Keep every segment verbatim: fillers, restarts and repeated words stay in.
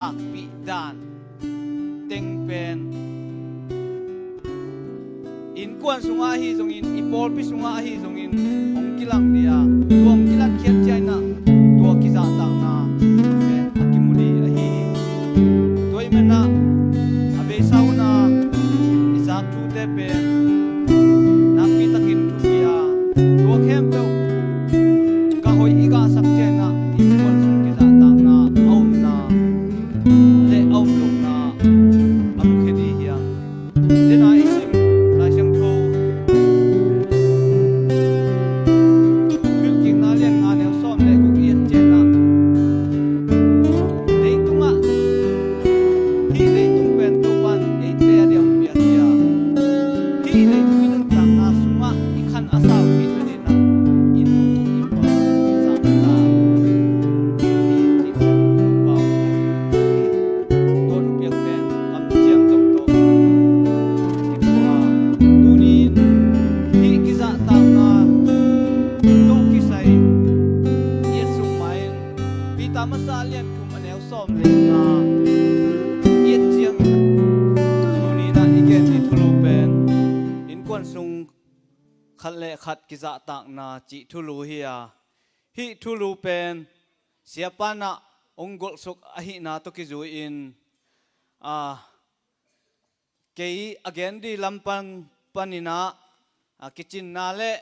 takpih dan teng pen innkuan sungah ahi zongin, i pawlpi sungah ahi zongin hong kilang dia, tua hong kilatkhiat ciangin ah tua kizahtakna pen a kimu ding ahi hi. Tua ahih manin ah a beisa hunah i zak thute pen nakpi takin thupi a, tua khempeuh gah hoih i gahsak ciangin ah innkuan sung kizahtakna a omna le a om lohna a mukhia ding hi hang. Dena i sim Lai Siangtho Thuhilhkikna lian nga neu sawm le guk i et ciangin ah, leitungah, hih leitung pen Topa'n eite a diang piak hi a, hih leitung i nuntakna sungah i khan a sau hih nadinah i nu i pa, i zangta, i, i pen Topa tua thupiak pen kamciam zong tawh kipua. Tuni-in hih kizahtakna tawh kisai i et suk ma-in Peter masa a lian thum a neu sawm le nga i et ciangin, tuni-in ah i gen ding thulu pen innkuan sung khat le khat kizahtakna cih thulu hi a, hih thulu pen siapa in ah hong golhsuk ahihna tawh kizui-in, a, kei a gen ding lam pan, panin ah, a, kicinna le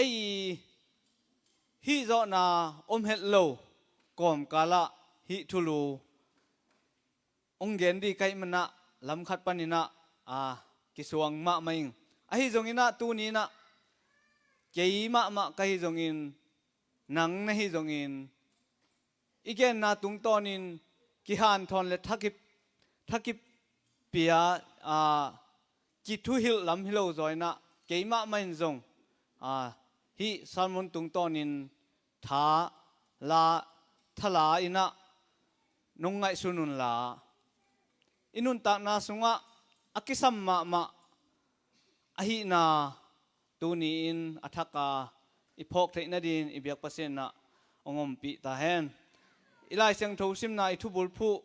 ei hih zawhna om het lo kawmkal ah hih thulu hong gen ding ka hih manin ah lam khat panin ah, a, kisuang mahmah ing. Ahi zongin ah tuni-in ah kei mahmah ka hi zongin, nang na hi zongin, i genna tungtawnin kihanthawn le thakip, thakipia, a, kithuhilh lam hi lo zaw-in ah kei mahmah in zong, a, hih sermon tungtawnin tha la, thala in ah nong ngaihsun unla, i nuntakna sungah a kisam mahmah ahihna tuni-in a thak a i phawk theih nadingin i biak Pasian in ah hong ompih ta hen. I Lai Siangtho simna i thubulphuh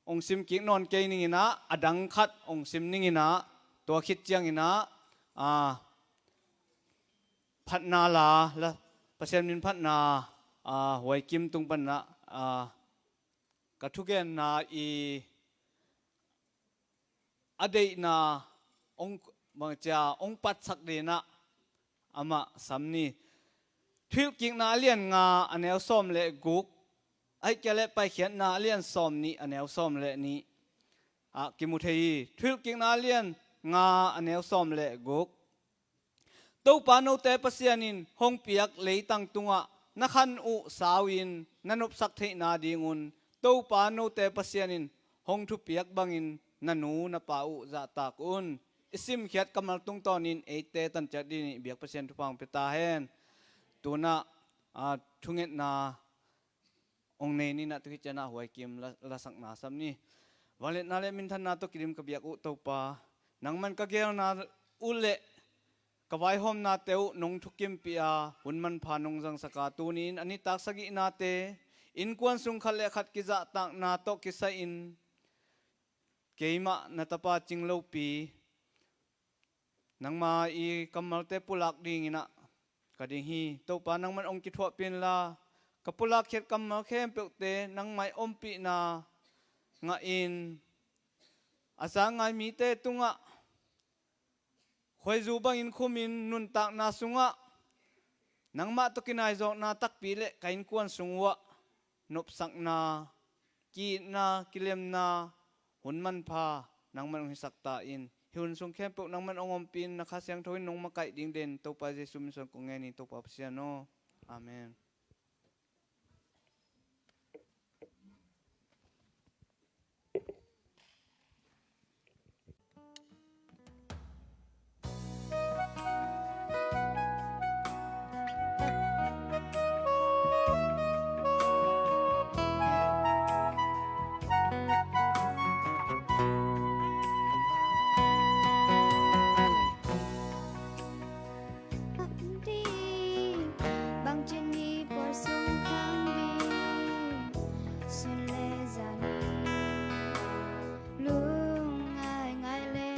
hong sim kik nawn kei ning in ah, a dang khat hong sim ning in ah, tua khit ciangin ah, a, phatna la, la, Pasian min phatna, a, Huai Kim tung panin ah, a, ka thugenna i a deihna hong, bangcia hong patsak dingin ah amah sam ni. Thuhilhkikna a lian nga a neu sawm le guk, ahih kei leh Paikhiatna a lian sawm nih a neu sawm le nih ah kimu thei hi. Thuhilhkikna a lian nga a neu sawm le guk. Topa note Pasian in hong piak leitang tungah na khan uh sau-in na nopsak theihna dingun Topa note Pasian in hong thupiak bangin na nu na pa uh zahtak un. I simkhiat kammal tungtawnin eite tanciat dingin i biak Pasian thupha hong pia ta hen. Tu-in ah, a, thungetna hong nei ni in ah, tu khit ciangin ah Huai Kim la, lasakna sam ni. Vangliatna le minthanna tawh kidim ka biak uh Topa, nangman ka geelna uh le ka vaihawmnate uh nong thukimpih a, hun manpha nong zangsak a, tuni-in a nitak sagihnate innkuan sung khat le khat kizahtakna tawh kisai-in keimah na tapa Cing Lopi, nangma i kammalte pulak dingin ah ka ding hi. Topa, nangman hong kithuahpih inla, ka pulakkhiat kammal khempeuhte nangmah i ompihna ngahin, a za ngai mite tungah khuaizu bangin khumin, nuntakna sungah nangmah tawh kinaizawkna takpi le ka innkuan sung uhah nopsakna, ki-itna, kilemna, hun manpha nangman hong hisak ta in. Hih hun sung khempeuh nangman hong ompih in, na Kha Siangtho in nong makaih ding den, Topa Jesu min suang kong ngen hi, Topa Pasian aw. Amen. Bang ding, bang ci-in i Lungngaih ngaih le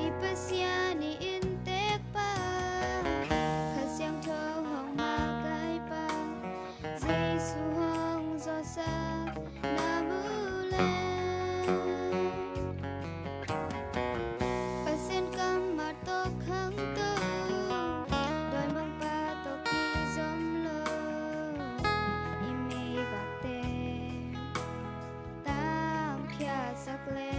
i Pasian i inntek pa Kha Siangtho hong makaih pa Jesu hong zawhsak na mu le Pasian kammal tawh khangto dawimangpa tawh kizom lo i meibakte tangkhiasak le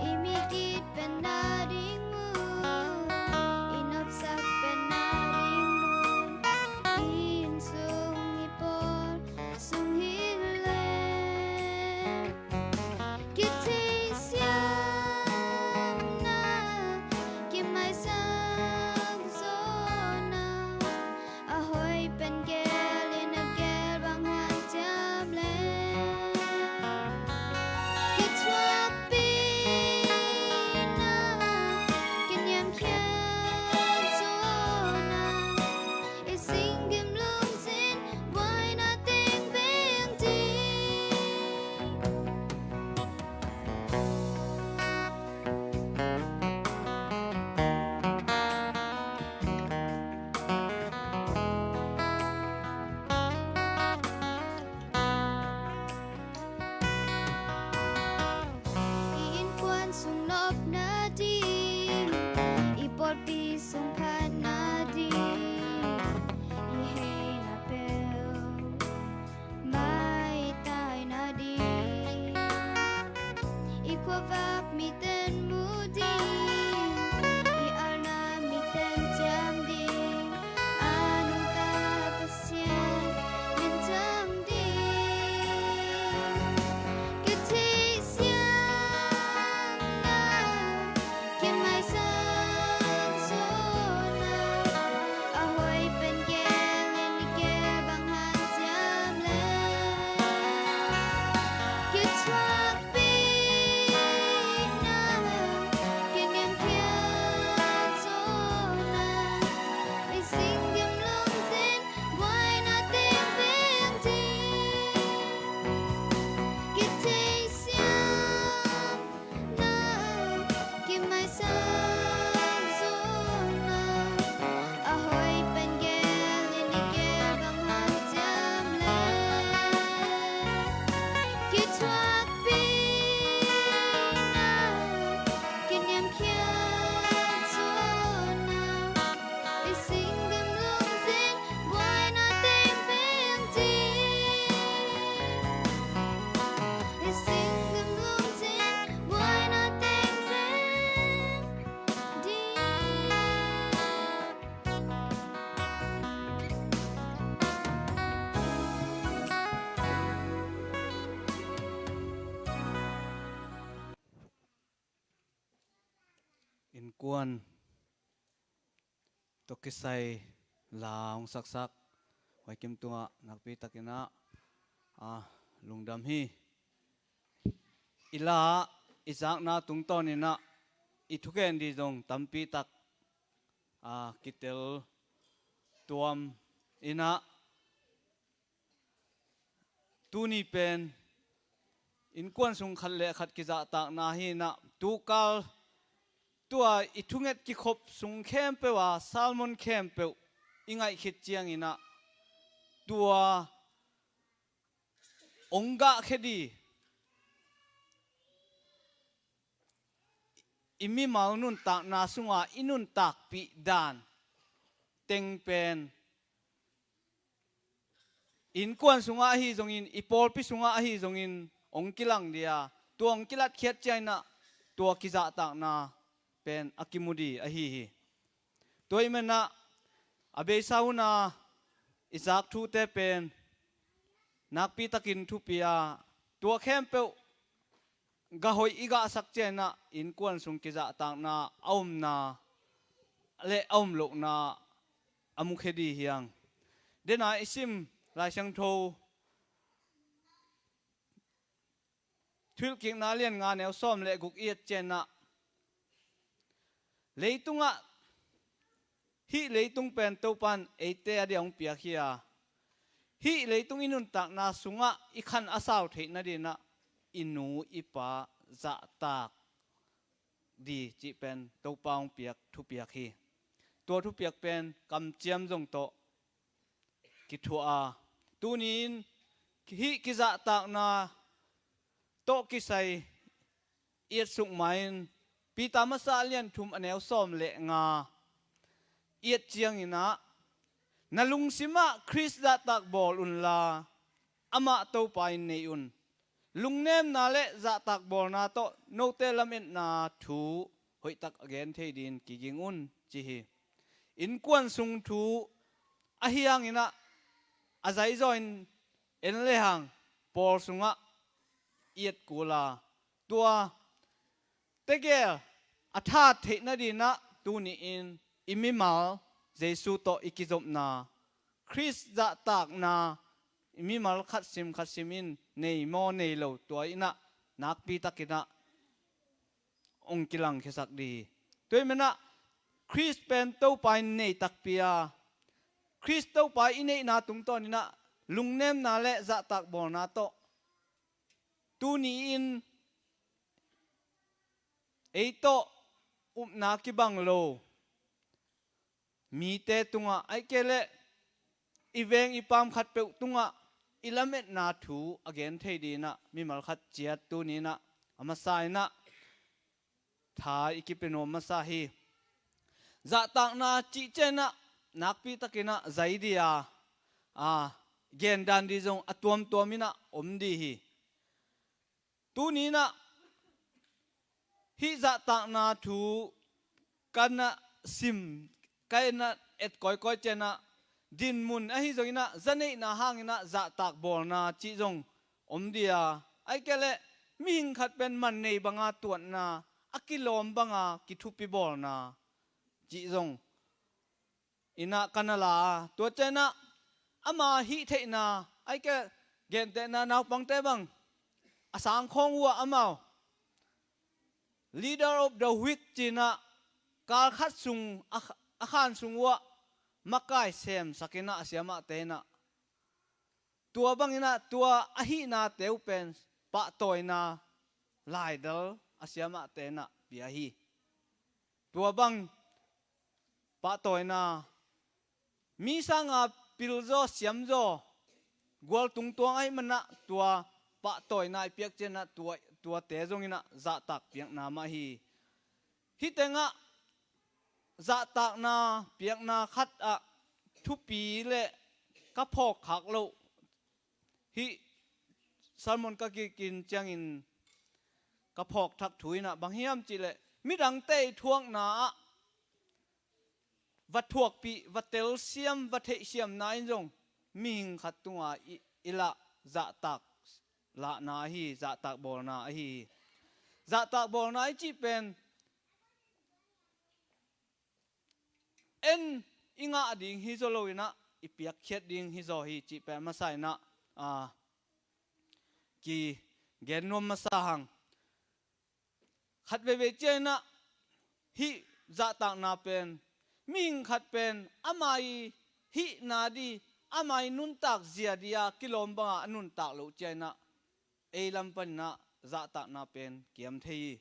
i mi gitpenna ding mu i nopsak penna ding mu i inn sung i pawl sung hi le kitheisiamna kimaisak zawhna a hoih pen gel in a gel bang hanciam le kithuakpihna kiniamkhiat zawhna i singgim lungsin buaina teng beng ding. I innkuan sung nopna ding i pawlpi sung phatna ding i heina peuh maitai nading i khuavak miten mu ding i alna miten ciam ding a nungta Pasian min thang ding. Kitheisiamna kimaisak zawhna a hoih pen gel in i gel bang hanciam le kithuakpihna kiniamkhiat zawhna i singgim lungsin buaina teng beng ding. Kitheisiam na kimaisak zawhna a hoih pen gel in i gel bang hanciam le kithuakpihna kiniamkhiat zawhna i singgim lungsin buaina teng beng ding. I singgim lungsin buaina teng beng ding. Innkuan tawh kisai la hong saksak Huai Kim tungah nakpi takin ah, ah, lungdam hi. I la i zakna tungtawn in ah i thugen ding zong tampi tak, ah, kitel tuam in ah, tuni pen innkuan sung khat le khat kizahtakna hi in ah, tukal tua i thunget kikhop sung khempeuh ah sermon khempeuh i ngaih khit ciangin ah, tua hong gahkhia ding i mimal nuntakna sungah i nuntakpih dan teng pen innkuan sungah ahi zongin, i pawlpi sungah ahi zongin hong kilang ding a, tua hong kilatkhiat ciangin ah tua kizahtakna pen a kimu ding ahi hi. Tua ahih manin ah a beisa hun a i zak thute pen nakpi takin thupi a, tua khempeuh gah hoih i gahsak ciangin ah innkuan sung kizahtakna a omna le a om lohna a mukhia ding hi hang. Dena i sim Lai Siangtho Thuhilhkikna lian nga neu sawm le guk i et ciangin ah, leitungah hih leitung pen Topan eite a dia hong piak hi a, hih leitung i nuntakna sungah i khan a sau theih nadinah i nu i pa zahtak dih cih pen Topa hong piak thupiak hi. Tua thupiak pen kamciam zong tawh kithuah a, tuni-in hih kizahtakna tawh kisai i et suk ma-in Peter masa a lian thum a neu sawm le nga i et cianginah, na lungsimah Khrist zahtak bawl unla, amah Topa in nei un. Lungnemna le zahtak bawlna tawh note lametna thu hoihtak a gen thei dingin kiging un, ci hi. Innkuan sung thu ahi hanginah a zaizaw in en lehang pawl sungah i et kul a, tua tegel a that theih nadinah tuni-in i mimal Jesu tawh i kizopna, Khrist zahtakna i mimal khat sim khat sim in nei maw nei lo, tua innah nakpi takinah hong kilangkhiasak dih hi. Tua hi manah Khrist pen Topa in nei takpi a, Khrist Topa i neihna tungtawninah lungnemna le zahtak bawlna tawh tuni-in ei tawh upna kibang lo mite tungah, ahih kei leh i veng i paam khatpeuh tungah i lametna thu a gen thei dinah mimal khat ciat tuni-inah a masa inah tha i kipia nuam masa hi. Zahtakna cih cianginah nakpi takinah zai dih a, a, gendan dih zong a tuamtuam inah om dih hi. Tuni-inah hih zahtakna thu ka na sim, ka na et kawikawi cianginah dinmun ahi zonginah zaneihna hanginah zahtak bawlna cih zong om dih a, ahih kei leh mihing khat pen man nei banga tuatna, a kilawm banga kithupi bawlna cih zong inah ka na la a, tua cianginah ama hih theihna, ahih kei leh gentehna naupangte bang a sangkhawng uh ah amau leader of the week ci-inah kal khat sung a, a khan sung uh ah makai semsak inah a siamahte inah tua banginah tua a hihnate uh pen pahtawina laidal a siamahte inah pia hi. Tua bang pahtawina mi sanga pilzaw siamzaw gual tungtuang ahih manah tua pahtawina i piak cianginah tua, tuate zonginah zahtak piakna mah hi. Hih tengah zahtakna piakna khat ah thupi le ka phawkkhak loh, hih sermon ka kikin ciangin ka phawkthak thu inah bang hiam cihleh midangte i thuakna ah va thuakpih, va telsiam, va theihsiamna in zong mihing khat tunga i, i lah zahtak lahna ahi, zahtak bawlna ahi hi. Zahtak bawlna i cih pen en i ngah ding hi zaw loinah i piakkhiat ding hi zaw hi cih pen masa inah, a, kigen nuam masa hang. Khat veivei cianginah hih zahtakna pen mihing khat pen ama i hihna dih, ama i nuntak zia dih a kilawm banga a nuntak loh cianginah ei lam paninah zahtakna pen kiam thei hi.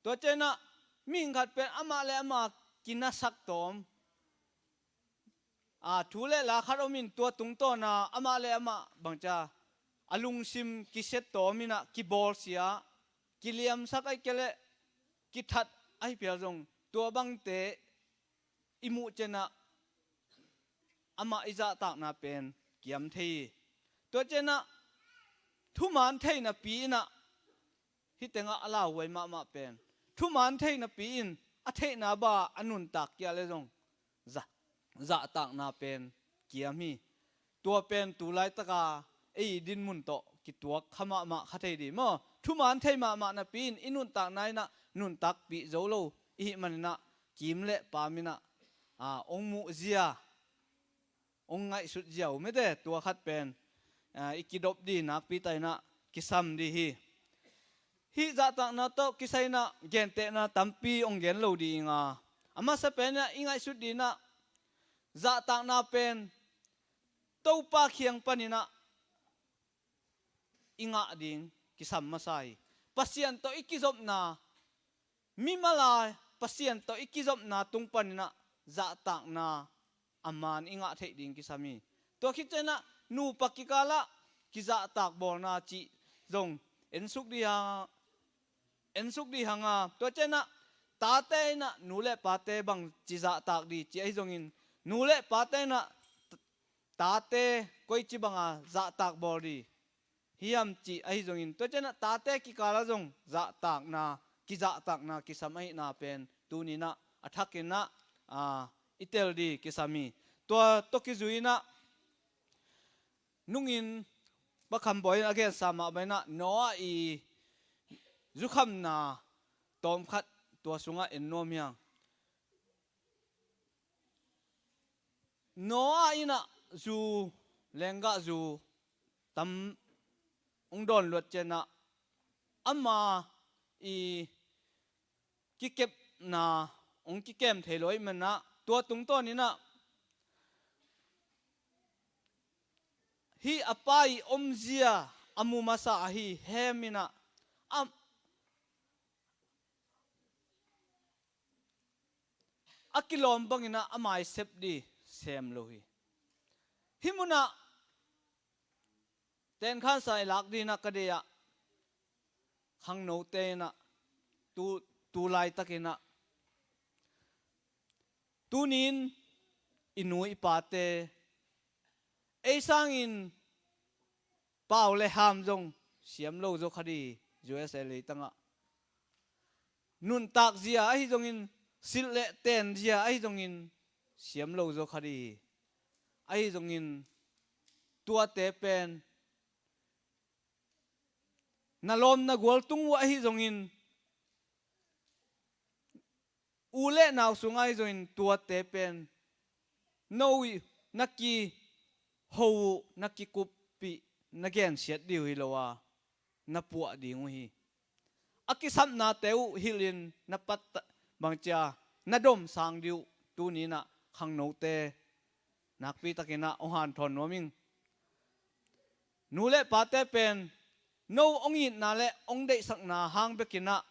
Tua cianginah mihing khat pen amah le amah kinasak tawm, a, thu le la khat omin tua tungtawna amah le amah bangcia a lungsim kisia tawm inah kibawlsia, kiliamsak ahih kei leh kithat ahi phial zong tua bangte i muh cianginah amah i zahtakna pen kiam thei hi. Tua cianginah thuman thei napi inah hih tengah a lauhuai mahmah pen thuman thei napi in a theihna banga a nuntak kia le zong zah, zahtakna pen kiam hi. Tua pen tu laitaka ei dinmun tawh kituak kha mahmah kha thei dih maw? Thuman thei mahmah napi in i nuntakna inah nuntakpih zo lo i hih maninah kim le paam inah, a, hong muhzia, hong ngaihsutzia uh mete, tua khat pen, a, i kidop dih nakpi takinah kisam dih hi. Hih zahtakna tawh kisai inah gentehna tampi hong gen lo ding a, a masa pen inah i ngaihsut dinginah zahtakna pen Topa kiang paninah i ngah ding kisam masa hi. Pasian tawh i kizopna, mimal a Pasian tawh i kizopna tung paninah zahtakna a man i ngah theih ding kisam hi. Tua khit cianah nupa kikalah kizahtak bawlna cih zong ensuk dih hang, ensuk dih hanga, tua cianah tate inah nu le pate bangci zahtak dih cih ahi zongin, nu le pate inah tate koici banga zahtak bawl dih hiam cih ahi zongin, tua cianah tate kikala zong zahtakna, kizahtakna kisam ahihna pen tuninah a thakinah, a, i tel dih kisam hi. Tua tawh kizui inah nungin Pakham Bawi in a gensa mah banginah Noah i zukhamna tawmkhat tua sungah en nuam hiang. Noah inah zu, lenggah zu tam hong dawn luat cianah ama i kikepna hong kikem thei lo ahih manah, tua tungtawninah hih a pa i omzia a mu masa ahi Ham inah a, a kilawm banginah ama i sep dih sem lo hi. Hih munah tenkhansa i lak dinah ka deih ah, khangnote inah tu, tu laitakinah tunin i nu i pate ei sangin pau le ham zong siam lo zaw kha dih hi. U S A leitangah nuntak zia ahi zongin, silh le ten zia ahi zongin siam lo zaw kha dih hi. Ahi zongin tuate pen na lawm na gual tung uh ahi zongin, u le nau sungah ahi zongin tuate pen no i na kiho uh, na kikuppih, na gensiat dih uh hi lo a, na puah ding uh hi. A kisapnate uh hilhin na pat bangcia na dom sang dih uh tuninah khangnote nakpitakinah hong hanthawn nuam ing. Nu le pate pen no hong itna le hong deihsakna hang bekinah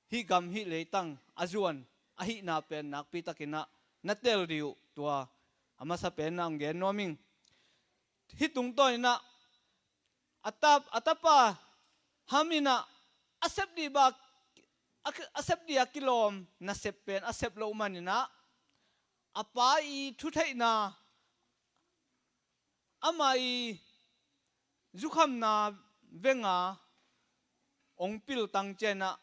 hih gam hih leitang a zuan ahihna pen nakpitakinah na tel dih uh, tua a masa pen na hong gen nuam ing. Hih tungtawninah a tap, a tapa Ham inah a sep dih ba, a, a sep dih a kilawm nasep pen a sep loh maninah a pa i thutheihna, ama i zukhamna venga hong piltang cianah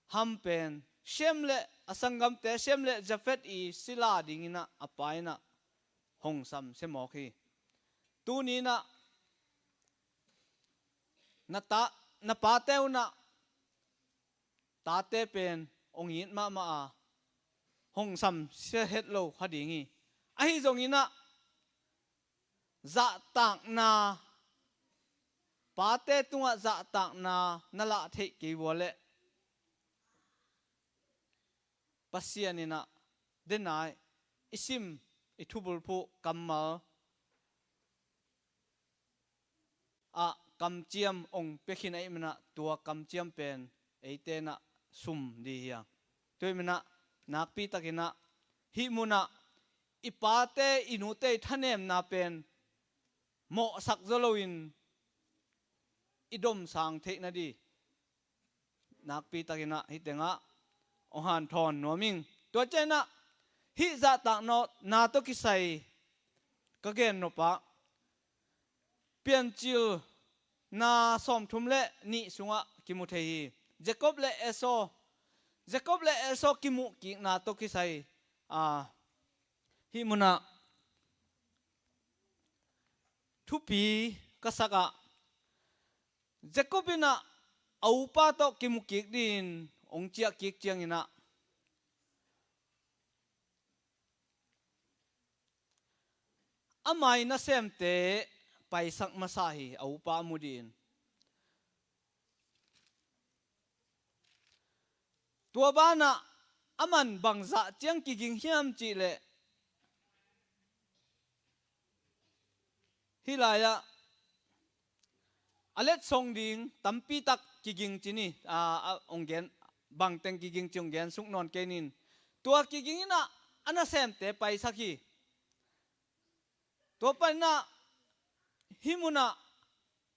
Ham pen Shem le a sanggamte Shem le Jafet i sila dinginah a pa inah hong sam semawk hi. Tuninah na ta, na pate unah tate pen hong it mahmah a, hong sam sia het lo kha ding hi. Ahi zonginah zahtakna, pate tungah zahtakna na lah theih kei vua leh Pasian inah denai i sim, i thubulphuh kammal ah kamciam hong pia khin ahih manah tua kamciam pen eite inah sum dih hi a. Tua ahih manah nakpitakinah hih munah i pate i nute i thanemna pen mawhsak zaw loin i domsang theih nadih nakpitakinah hih tengah hong hanthawn nuam ing. Tua cianah hih zahtakna tawh kisai ka gen nopah Piancil na sawmthum le nih sungah kimu thei hi. Jacob le Esau, Jacob le Esau kimuh kikna tawh kisai, a, hih munah thupi ka sakah Jacob inah a upa tawh kimu kik dingin hong ciah kik cianginah ama i nasemte paisak masa hi, a upa a mu dingin. Tua banah aman bangzah ciang kiging hiam cihleh Hih lai-ah a letsong ding tampi tak kiging ci ni, a, a, hong gen, bangteng kiging ci hong gen suk nawn kei ning. Tua kiging in ah a nasemte paisak hi. Tua panin ah hih munah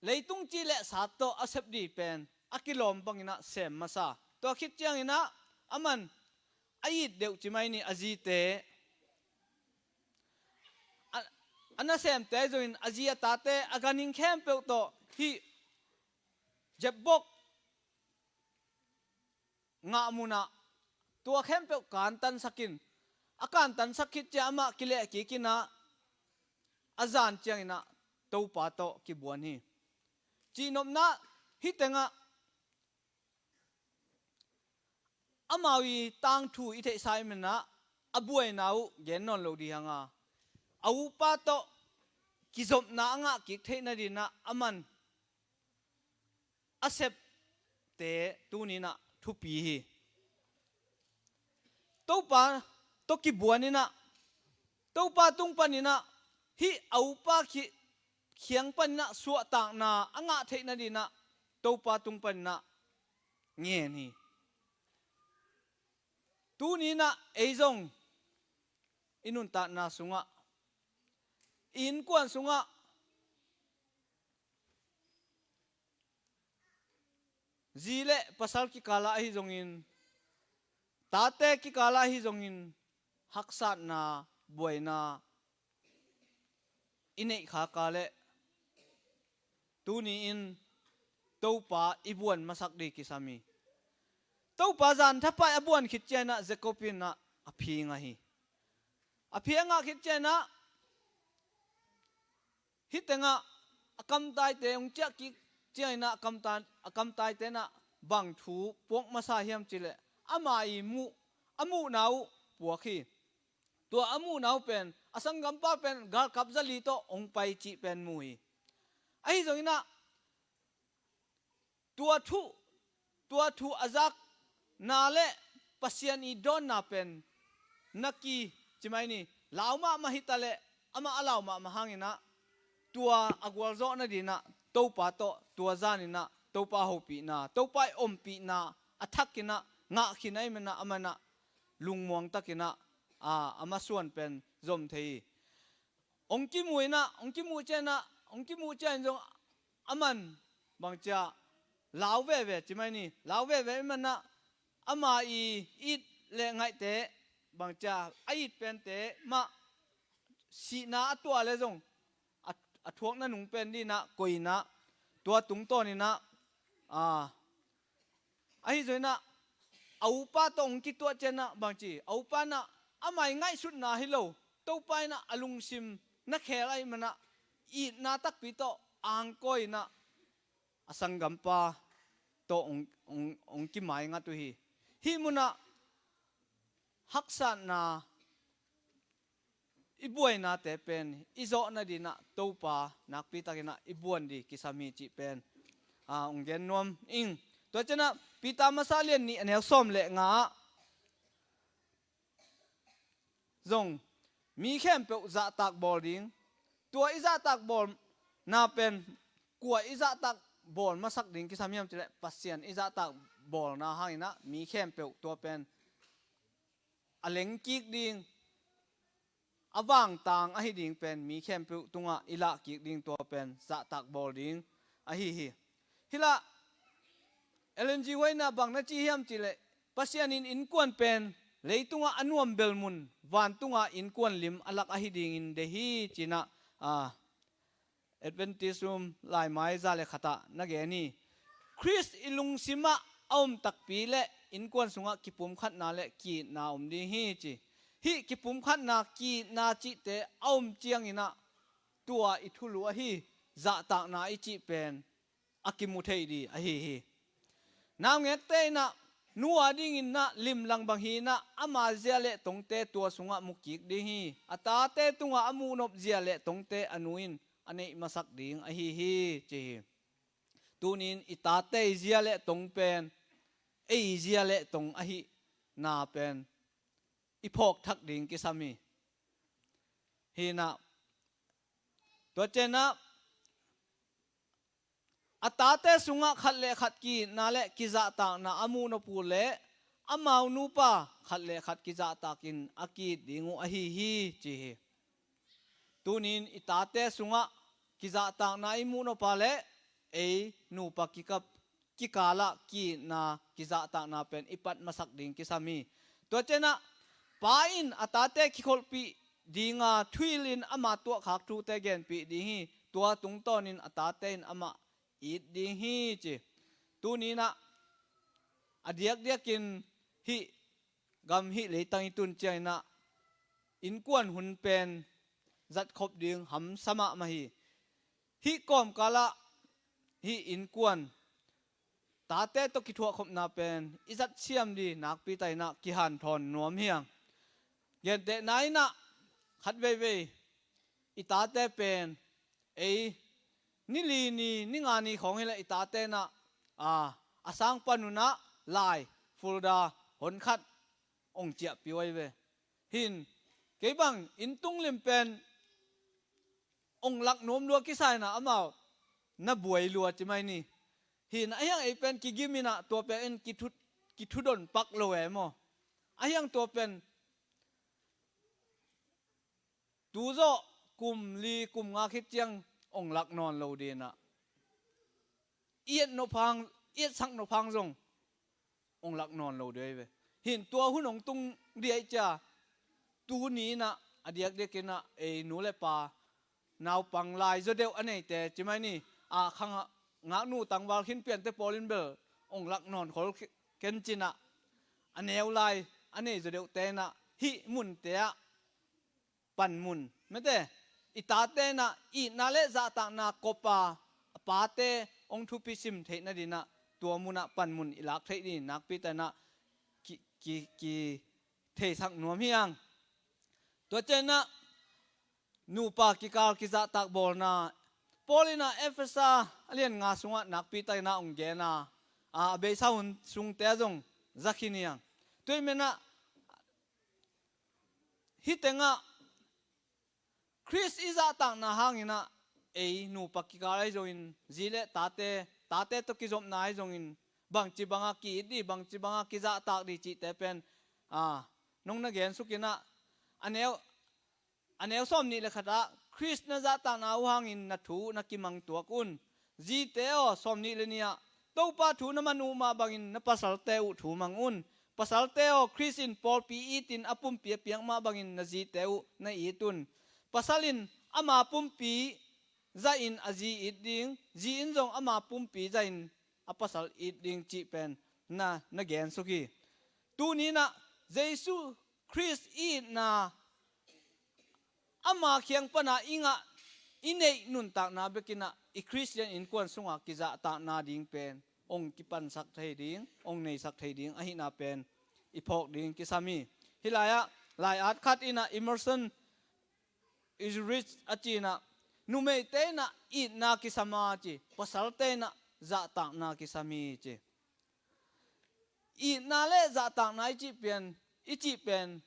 leitung ci le sa tawh a sep ding pen a kilawm bangin ah sem masa. Tua khit ciangin ah aman a it deuh ci mai ni, a zite, a, a nasemte zongin a zi a tate, a ganhing khempeuh tawh hih Jabbok ngah munah tua khempeuh kantansak in, a kantansak khit ciang amah kilehkik in ah a zan ciangin ah Topa tawh kibuan hi. Cihnopna, hih tengah amau i tangthu i theihsa ahih manin ah a buaina uh gen nawn lo ding hi hang a, a upa tawh kizopna a ngahkik theih nadingin ah aman a septe tuni-in ah thupi hi. Topa tawh kibuan in ah, Topa tung panin ah hih a upa khi-, khiang panin ah suahtakna a ngah theih nadingin ah Topa tung panin ah ngen hi. Tuni-in ah ei zong i nuntakna sungah, i innkuan sungah, zi le pasal kikalah ahi zongin, tate kikalah ahi zongin, haksatna, buaina i neih khak leh tuni-in Topa i buan masak ding kisam hi. Topa zan thapai a buan khit ciangin ah Jacob in ah a phi ngah hi. A phi a ngah khit ciangin ah hih tengah a kamtaite hong ciahkik ciangin ah a kamta-, a kamtaite in ah bang thu puak masa hiam cih leh ama i muh, a muhna uh puak hi. Tua a muhna uh pen a sanggampa pen galkap zali tawh hong pai cih pen mu hi. Ahi zongin ah tua thu, tua thu a zakna le Pasian i dawnna pen na ki ci mai ni, lau mahmah hi ta leh amah a lau mahmah hangin ah tua a gualzawh nadingin ah Topa tawh tua zanin ah Topa hopihna, Topa i ompihna a thakin ah ngah khin ahih manin ah aman ah lungmuang takin ah, a, a masuan pen zom thei hi. Hong kimu in ah, hong kimu ciangin ah, hong kimu ciangin zong aman bangci a lau veve ci mai ni, lau veve ahih manin ah ama i it le ngaihte, bangci a a it pente mah sihna a tuah leh zong a, a thuakna nung pen dingin ah koih in ah tua tungtawnin ah, a, ahi zongin ah a upa tawh hong kituah ciangin ah bangci, a upa in ah ama i ngaihsutna hi lo, Topa in ah a lungsim na khel ahih manin ah itna takpi tawh angkawi in ah a sanggampa tawh hong, hong, hong kimaingat uh hi. Hih munah haksatna, i buainate pen i zawh nadingin ah Topa nakpi takin ah i buan ding kisam hi cih pen, a, hong gen nuam ing. Tua ciangin ah Peter masa lian nih a neu sawm le nga ah zong mi khempeuh zahtak bawl ding. Tua i zahtak bawlna pen kua i zahtak bawl masak ding kisam hiam cih leh Pasian i zahtak bawlna hangin ah mi khempeuh tua pen a lengkik ding, a vangtang ahi ding pen mi khempeuh tungah i lahkik ding, tua pen zahtak bawl ding ahi hi. Hih lah Ellen G White in ah bang na ci hiam cih leh Pasian in innkuan pen leitungah a nuambelh mun, vantungah innkuan lim a lak ahi dingin deih hi ci-in ah, a, Adventist Room laimai za le khat ah na gen hi. Khrist i lungsimah a om takpi leh innkuan sungah kipumkhatna le ki-itna om ding hi ci. Hih kipumkhatna, ki-itna cihte a om ciangin ah tua i thulu ahi zahtakna i cih pen a kimu thei ding ahi hi. Naungekte in ah nu a dingin ah limlang bang hi-in ah ama zia le tongte tua sungah mu kik ding hi. A tate tungah a muhnop zia le tongte a nu in a neih masak ding ahi hi ci hi. Tuni-in i tate i zia le tong pen ei zia le tong ahihna pen i phawk thak ding kisam hi. Hi-in ah Tua ciangin ah a tate sungah khat le khat ki-itna le kizahtakna a muh nop uh leh amau nupa khat le khat kizahtakin a ki-it ding uh ahi hi, ci hi. Tuni-in i tate sungah kizahtakna i muh nop a leh ei nupa kikap kikalah ki-itna kizahtakna pen i pat masak ding kisam hi. Tua ciangin ah pa in a tate kikholhpih dinga thuhilhin ama tuahkhak thute genpih ding hi. Tua tungtawnin a tate in amah it ding hi, ci. Tuni-in ah a diakdiakin hih gam hih leitang i tun ciangin ah innkuan hun pen zatkhop ding hamsa mahmah hi. Hih kawmkalah hih innkuan tate tawh kithuahkhopna pen i zatsiam ding nakpi takin ah kihanthawn nuam hi hang. Gentehna in ah khat veivei i tate pen ei ni li ni, ni nga ni khawng hileh i tate in ah a sang pan un ah lai, fulda, honkhat ong ciahpih uh ahi ve. Hin kei bang inn tung lim pen ong lak nuam lua kisa in ah amau na buai lua ci mai ni. Hin ahi hang ei pen kigim in ah tua pen in kithu, kithudon pak lo e maw. Ahi hang tua pen tu zawh kum li kum nga khit ciang ong lak nawn lo ding in ah i et nop hang, i etsak nop hang zong ong lak nawn lo ding ahi ve. Hin tua hun ong tung ding ahih ciang tuni-in ah a diakdiakin ah ei nu le pa naupang lai zaw deuh a neite ci mai ni. A khang ah ngaknu tangval khin piante pawl in bel ong lak nawn khol ken ci-in ah a neu lai a nei zaw deuhte in ah hih munte ah panmun, mete, i tate in ah itna le zahtakna kop a a pate ong thupi sim theih nading in ah tua mun ah panmun i lak theih ding nakpi takin ah ki, ki, ki theisak nuam hi hang. Tua ciangin ah nupa kikal kizahtak bawlna Paul in ah Efesa a lian nga sungah nakpi takin ah ong gen a, a, a beisa hun sungte ah zong za khin hi hang. Tua ahih manin ah hih tengah Khrist i zahtakna hangin ah ei nupa kikal ahi zongin, zi le tate, tate tawh kizopna ahi zongin, bangci banga ki-it ding, bangci banga kizahtak ding cihte pen, a, nong na gensuk in ah a neu, a neu sawmnih le khat ah Khrist na zahtakna uh hangin na thu na kimang tuak un. Zite aw, sawmnih le nih ah Topa thu na man uh mah bangin na pasalte uh thu mang un. Pasalte aw, Khrist in pawlpi itin a pumpi a piak mah bangin na zite uh na it un. Pasal in ama pumpi zahin a zi it ding, zi in zong ama pumpi zahin a pasal it ding cih pen na, na gensuk hi. Tuni-in ah Jesu Khrist i itna ama kiang pana i ngah, i neih nuntakna bekin ah i Khristian innkuan sunga kizahtakna ding pen ong kipansak thei ding, ong neisak thei ding ahihna pen i phawk ding kisam hi. Hih lai-ah lai-at khat in ah Emerson Eldridge a ci in ah numeite in ah itna kisam a ci, pasalte in ah zahtakna kisam hi ci. Itna le zahtakna i cih pen, i cih pen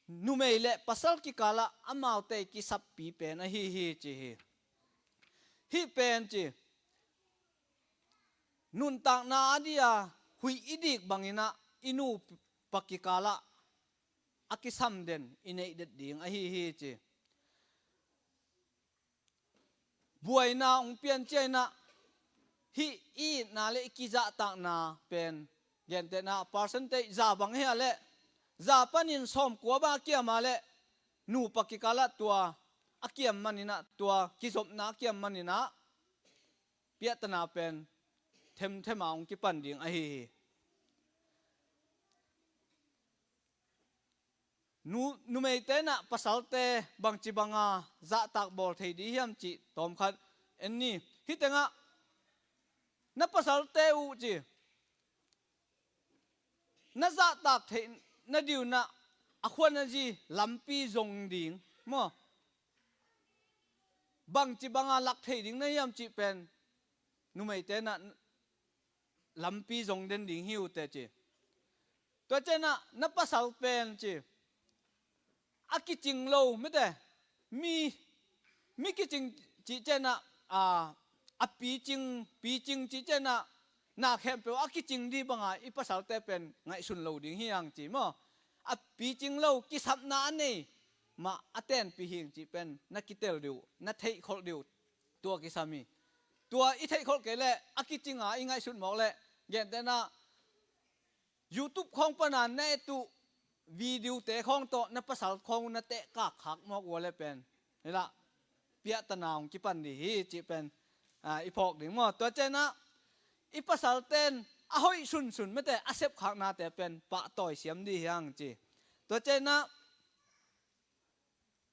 numei le pasal kikalah amaute kisappi pen ahi hi ci hi. Hih pen ci nuntakna a dia huih i dik bangin ah i nupa kikalah a kisam den i neih det ding ahi hi ci. Buaina hong pian ciangin ah hih i itna le i kizahtakna pen gentehna percentage za bang hi a leh za panin sawmkua bang a kiam a leh nupa kikalah tua a kiam manin ah, tua kizopna a kiam manin ah piahtana pen themthem a hong kipan ding ahi hi. Nu, numeite in ah pasalte bangci banga zahtak bawl thei ding hiam cih tawmkhat en ni. Hih tengah na pasalte uh ci, na zahtak theih nading un ah a khua na zi lampi zong ding maw? Bangci banga lak thei ding na hiam cih pen numeite in ah lampi zong den ding hi uh teh ci. Tua ciangin ah na pasal pen ci a kicing lo, mite, mi, mi kicing cih cianah, a, a picing, picing cih cianah na khempeuh a kicing dih banga i pasalte pen ngaihsun lo ding hi hang ci maw. A picing lo, kisapna a nei mah a tenpih hing cih pen na kitel dih uh, na theihkholh dih uh, tua kisam hi. Tua i theihkholh kei leh a kicinga i ngaihsut mawk leh gentehna YouTube khawng pana na et uh videote khawng tawh na pasal khawng uh na tehkak khak mawk uh a leh pen hi lah, piahtana hong kipan dih hi cih pen, a, i phawk ding maw. Tua cianah i pasalten a hoih sunsun mete a sepkhaknate pen pahtawi siam dih hi hang ci. Tua cianah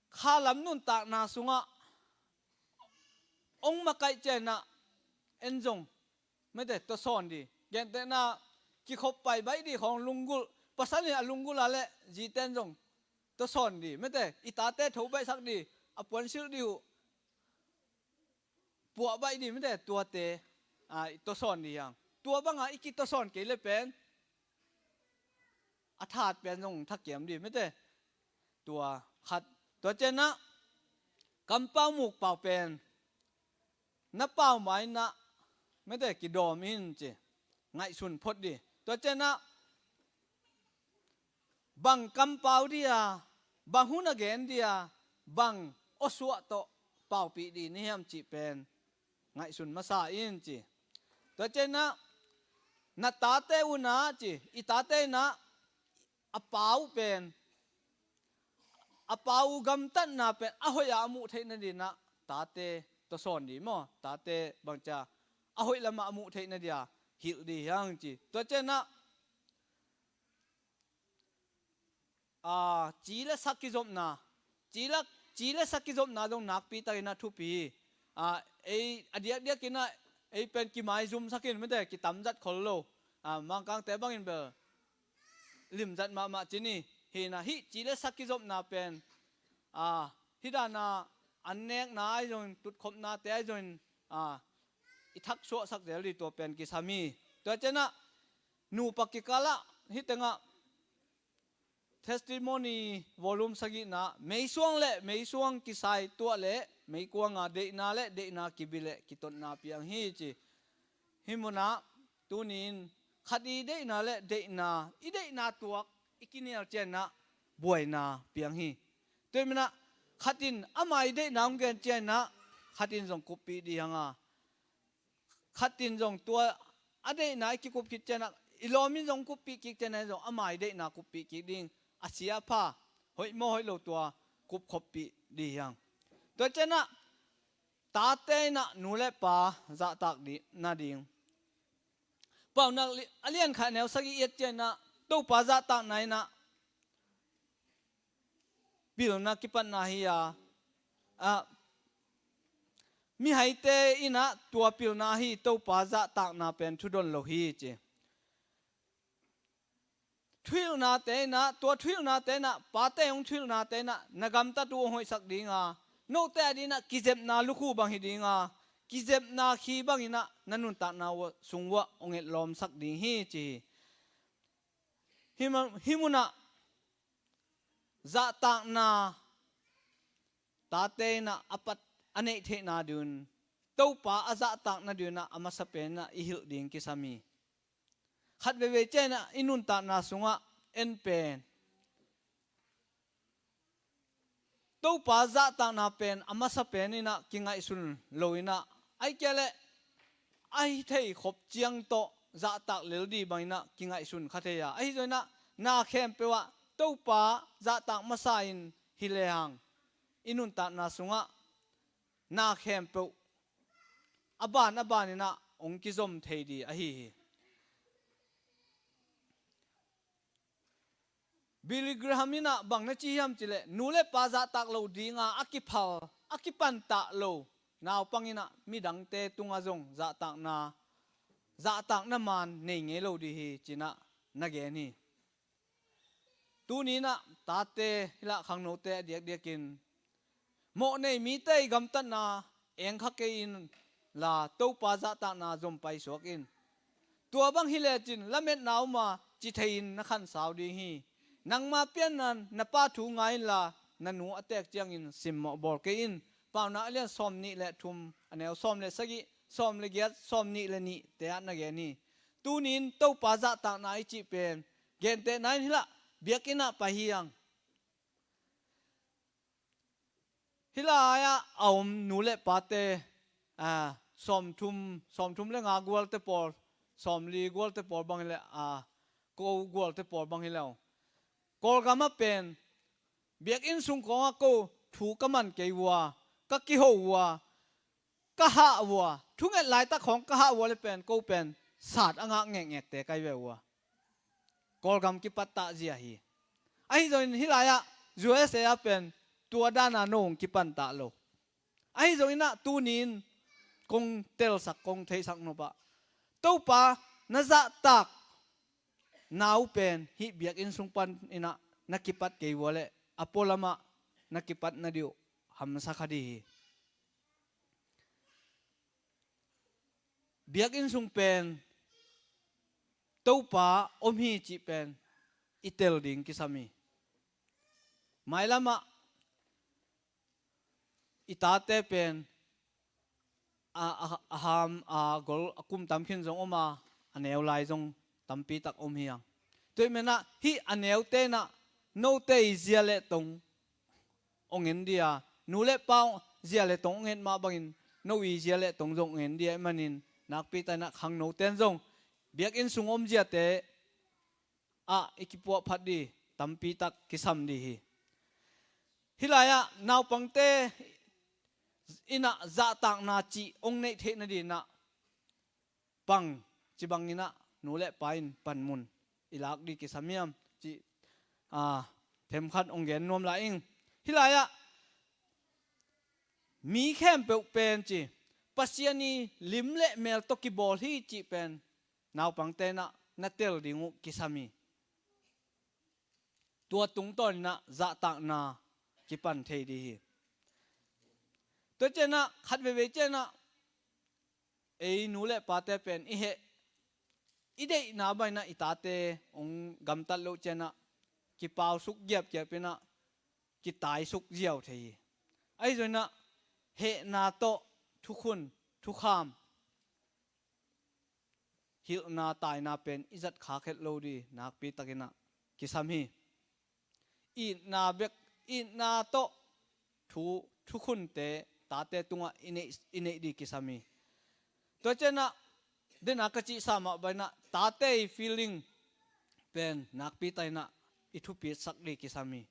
khalam nuntakna sungah hong makaih cianah en zong mete tawsawn dih. Gentehna kikhop pai baih dih khawng lunggulh, pasal in a lunggulh a leh zite in zong tawsawn dih. Mete i tate tho baihsak dih, a puansilh dih uh, puah baih dih mete tuate, a, i tawsawn dih hi hang. Tua banga i kitawsawn kei leh pen a that pen zong thakiam dih mete. Tua khat. Tua cianah kampau mukpau pen na pau mainah mete kidawm in ci, ngaihsun phot dih. Tua cianah bang kampau dih a, bang hun a gen dih a, bang awsuah tawh paupih dih na hiam cih pen ngaihsun masa in ci. Tua cianah na tate unah ci, i tate inah a pau pen, a pau gamtatna pen a hoih a a muh theih nadinah tate tawsawn dih maw. Tate bangcia a hoih lamah a muh theih nadia hilh dih hi hang ci. Tua cianah a, ci le sak kizopna, ci le, ci le sak kizopna zong nakpi takinah thupi hi. A, ei a diakdiakinah ei pen kimaizumsakin mete kitamzat khol lo. A, Mangkangte bangin bel limzat mahmah ci ni. Hinah hih ci le sak kizopna pen, a, hih dana an nekna ahi zongin, tutkhopnate ahi zongin, a, i thaksuahsak zel dih tua pen kisam hi. Tua cianah nupa kikalah hih tengah Testimony volume sagihna, meisuang le meisuang kisai tuah le meikuanga deihna le deihna kibi le kitotna piang hi ci. Hih munah tuni-in khat i deihna le deihna, i deihna tuak i kinial cianah buaina piang hi. Tua hih munah khat in ama i deihna hong gen cianah khat in zong kuppih dih hanga, khat in zong tua a deihna i kikup khit cianah i lawm in zong kuppih kik cianah zong ama i deihna kuppih kik ding, a sia a pha, hoih maw hoih lo tua kupkhoppih dih hi hang. Tua cianah tate inah nu le pa zahtak dih nading. Paunak li-, a lian khat neu sagih i et cianah Topa zahtakna inah pilna kipatna hi a, a, mihaite inah tua pilna ahi Topa zahtakna pen thudon lo hi ci. Thuhilhnate inah, tua thuhilhnate inah, pate hong thuhilhnate inah na gamtat uh hong hoihsak dinga, note a dinah kizepna lukhu bang hi dinga, kizepna khi banginah na nuntakna uh sung uah hong etlawmsak ding hi ci hi. Hih ma-, hih munah zahtakna tate inah a pat a neih theihna ding un, Topa a zahtakna ding unah a masa penah i hilh ding kisam hi. Khat veivei cianah i nuntakna sungah en pen Topa zahtakna pen a masa pen inah kingaihsun lo inah, ahih kei leh a hi thei khop ciang tawh zahtak lel dih banginah kingaihsun kha thei a, ahi zong inah na khempeuh ah Topa zahtak masa in hi lehang i nuntakna sungah na khempeuh a ban a ban inah hong kizom thei dih ahi hi. Billy Graham inah bang na ci hiam cih leh, nu le pa zahtak lo dinga a kiphal, a kipantah lo naupang inah midangte tungah zong zahtakna, zahtakna maan nei ngei lo dih hi ci-inah na gen hi. Tuni inah tate hi lah, khangnote a diakdiakin mawhnei mite i gamtatna engkha kei inla Topa zahtakna zom paisuak in. Tua bang hi lecin lametna uma ci thei-in na khansau ding hi. Nangma pianna na pa thu ngai inla na nu a teek ciangin simmawh bawl kei in. Paunak a lian sawm nih le thum, a neu sawm le sagih, sawm le giat, sawm nih le nih te ah na gen hi. Tunin Topa zahtakna i cih pen, gentehna in hi lah, biakinn ah pai hi hang. Hih lai-ah a om nu le pate, aa, sawmthum, sawmthum le nga gualte pawl, sawmli gualte pawl bang hi leh, aa, ko gualte pawl bang hi lo. Kawlgam ah pen, biakinn sung kawngah ko thu ka man kei uh a, ka kiho uh a, ka hah uh a, thunget laitak khawng ka hah uh a le pen, ko pen sat a ngak ngekngekte kai ve uh a. Kawlgam kipattah zia hi. Ahi zongin hih lai-ah U S A ah pen tua dana no hong kipattah lo. Ahi zongin ah tunin kong telsak, kong theihsak nop ah, Topa na zahtak na uh pen hih biakinn sung panin ah na kipat kei uh a leh, a pualamah na kipat nading uh hamsa kha ding hi. Biakinn sung pen Topa om hi cih pen i tel ding kisam hi. Mailamah i tate pen a, a, a ham, a gol, a kum tam khin zong om a, a neu lai zong tampi tak om hi hang. Tua ahih manin ah hih a neute in ah note i zia le tong hong en ding a, nu le pa zia le tong hong en mah bangin no i zia le tong zong hong en ding ahih manin, nakpi takin ah khangnote in zong biakinn sung om ziate ah i kipuahphat ding tampi tak kisam ding hi. Hih lai-ah naupangte in ah zahtakna cih hong neih theih nading in ah bang ci bangin ah nu le pa in panmun i lak ding kisam hiam cih, aa, themkhat hong gen nuam lai ing. Hih lai-ah mi khempeuh pen ci, Pasian i lim le mel tawh kibawl hi cih pen naupangte in ah na tel ding uh kisam hi. Tua tungtawn in ah zahtakna kipan thei ding hi. Tua ciangin ah khat veivei ciangin ah ei nu le pate pen i heh, i deihna bangin ah i tate hong gamtat loh ciangin ah kipausuk giapgiap in ah kitaisuk ziau thei hi. Ahi zongin ah hehna tawh thukhun, thukham, hilhna, taina pen i zat khak het lo ding nakpi takin ah kisam hi. Itna bek, itna tawh thu, thukhunte tate tungah i neih, i neih ding kisam hi. Tua ciangin ah dena ka cihsa mah bangin ah tate i feeling pen nakpi takin ah i thupitsak ding kisam hi.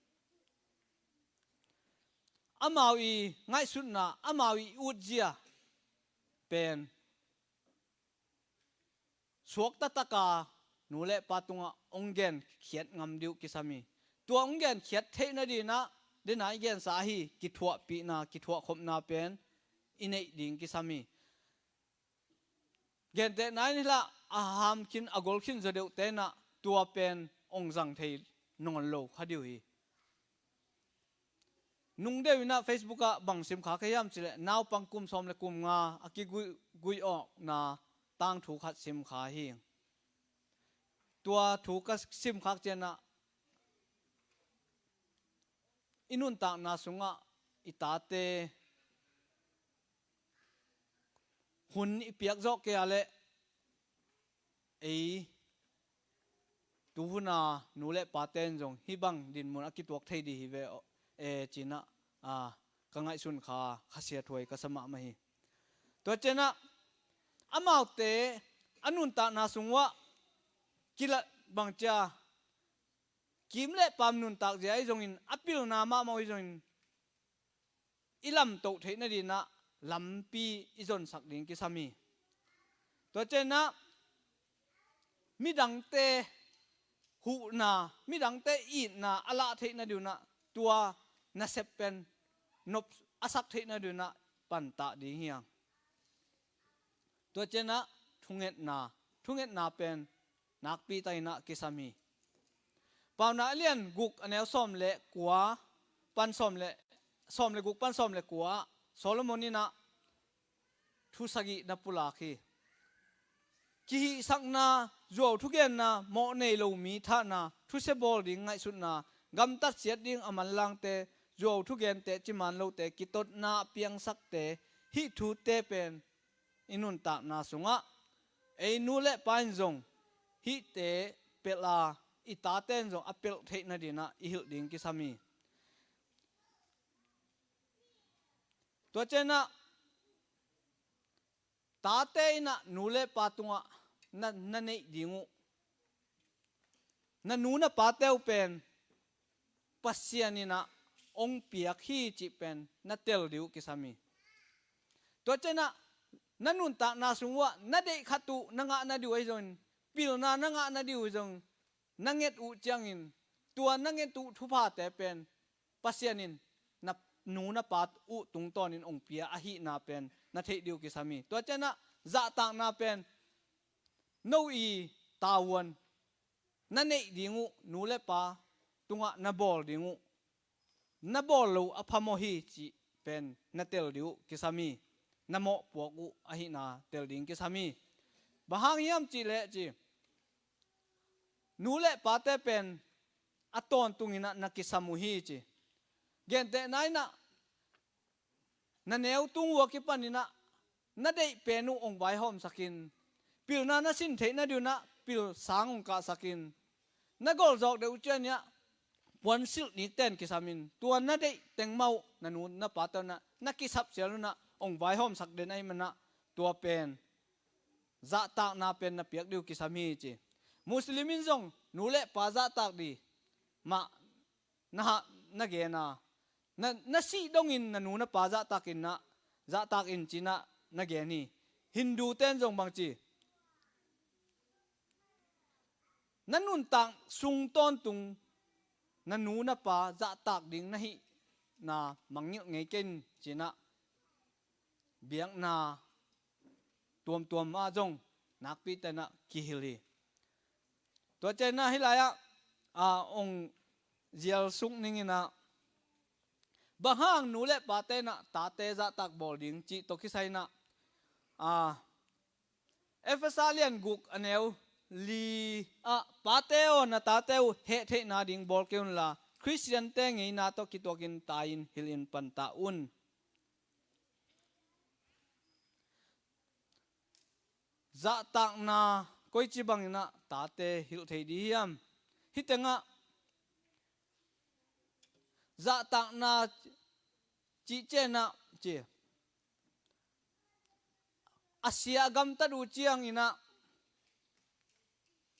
Amau i ngaihsutna, amau i utzia pen suakta taka nu le pa tungah hong genkhiat ngam ding uh kisam hi. Tua hong genkhiat theih nading in ah dena i gensa ahi kithuahpihna, kithuahkhopna pen i neih ding kisam hi. Gentehna in hi lah, a ham khin, a gol khin zaw deuhte in ah tua pen hong zang thei nawn lo kha ding uh hi. Nung deuh in ah Facebook ah bang simkha ka hiam cih leh, naupang kum sawm le kum nga a kiguih, guih awkna tangthu khat simkha hi. Tua thu ka simkhak ciangin ah i nuntakna sungah i tate hun i piak zawh kei a leh ei tuhuna nu le pate in zong hih bang dinmun a kituak thei ding hi ve aw e, ci-in ah, a, ka ngaihsun kha, khasiathuai ka sa mahmah hi. Tua ciangin ah amaute a nuntakna sung uah kilat bang cia kim le pam nuntak zia ahi zongin, a pilna mahmah ahi zongin i lamtoh theih nading in ah lampi i zonsak ding kisam hi. Tua ciangin ah midangte huhna, midangte itna a lah theih nading in ah tua nasep pen nop a sak theih nading in ah pantah ding hi hang. Tua ciangin ah thungetna, thungetna pen nakpi takin ah kisam hi. Paunak a lian guk, a neu sawm le kua pan sawm le, sawm le guk pan sawm le kua ah Solomon in ah thu sagih na pulak hi. Kihihsakna, zuau thugenna, mawh nei lo mi thahna, thusia bawl ding ngaihsutna, gamtat siat ding a manlangte, zuau thugente, ciman lote, kitotna a piangsakte, hih thute pen i nuntakna sungah ei nu le pa in zong hihte pelh a, i tate in zong a pelh theih nadinah i hilh ding kisam hi. Tua cianah tate inah nu le pa tungah na, na neih ding uh, na nu na pate uh pen Pasian inah ong piak hi cih pen na tel dih uh kisam hi. Tua cianah na nuntakna sung uhah na deih khat uh na ngah nadih uh ahi zongin, pilna na ngah nadih uh zong na nget uh ciangin, tua na nget uh thuphate pen Pasian in na nu na pa uh tungtawnin ong pia ahihna pen na theih dih uh kisam hi. Tua cianah zahtakna pen no i tavuan na neih ding uh, nu le pa tungah na bawl ding uh, na bawl lo a phamawh hi cih pen na tel dih uh kisam hi. Na mawhpuak uh ahihna tel ding kisam hi. Bang hang hiam cih leh ci, nu le pate pen a tawntung inah na kisam uh hi ci. Gentehna inah na neu tung uh a kipan inah na deih pen uh ong vaihawmsakin, pilna na sin theih nadinah pil sang ong kahsakin, na golzawk deuh uh cianah puansilh nikten kisamin, tua na deih teng mah uh na nu na pate unah na kisap sial unah ong vaihawmsak den ahih manah tua pen zahtakna pen na piak dih uh kisam hi ci. Muslim in zong nu le pa zahtak dih mah na, na gen a, na, na sih dongin na nu na pa zahtak inah, zahtak in cinah na gen hi. Hindu ten zong bang ci, na nuntak sung tawntung na nu na pa zahtak ding na hihna mangngilh ngei kei in cinah biakna tuamtuam ah zong nakpi takinah kihilh hi. Tua cianah hih lai-ah a, ong zial suk ning inah, bang hang nu le pate inah tate zahtak bawl ding cih tawh kisai inah, a, Efesa lian guk a neu li ah, pate aw, na tate uh heh theihna ding bawl kei unla, Khristiante ngeina tawh kituakin tai-in hilhin panta un. Zahtakna koici banginah tate hilh thei dih hiam? Hih tengah zahtakna cih cianah ci, a sia a gamtat uh cianginah